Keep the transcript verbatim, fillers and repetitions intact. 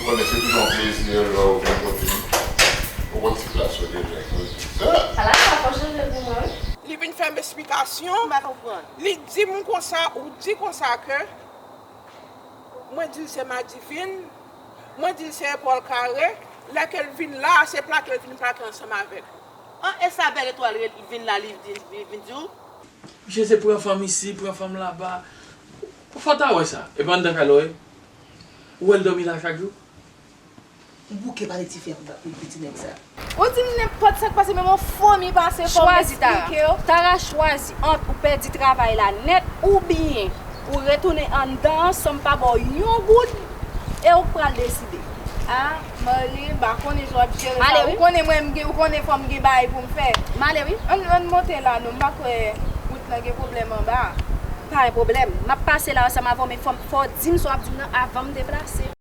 Konnen se toujou yon plezi lè w vin kote m. Ou konn ti plas ou deja. Sa. Ala sa fò chanje pou mwen, wi. Li vin fè m esplikasyon. M pa konprann. Li di m konsa, ou di konsa ke mwen di l se Madivin, mwen di l se Epòl Kare, lè ke l vin la, se plake l vin plake ansanm avèk. An, e sa Bèl Etwal vin la, li vin, li vin di w? Misye se pran fanm isi, pran fanm laba. Fò w ta wè sa. Epi anndan kay la w ye. Ou wè l dòmi la chak jou? M bouke pale ti fi a pou, pou ti nèg sa. Ou di m nenpòt sa k pase, menm yon fomi pase fò w eksplike yo. Tara, chwazi ant ou pèdi travay la nèt oubyen ou retounen anndan an san m pa ba w yon goud, e ou k pral deside. A, Marly, m pa konnen jan w ap jere sa, wi. Ou konnen mwen, m gen, ou konnen fò m gen bagay pou m fè. M ale, wi. Ann, ann monte la, non, m pa kwè wout lan gen pwoblèm anba a. Pa gen pwoblèm. M ap pase la ansanm avè w, men fò, fò w di m sa w ap di m nan avan m deplase.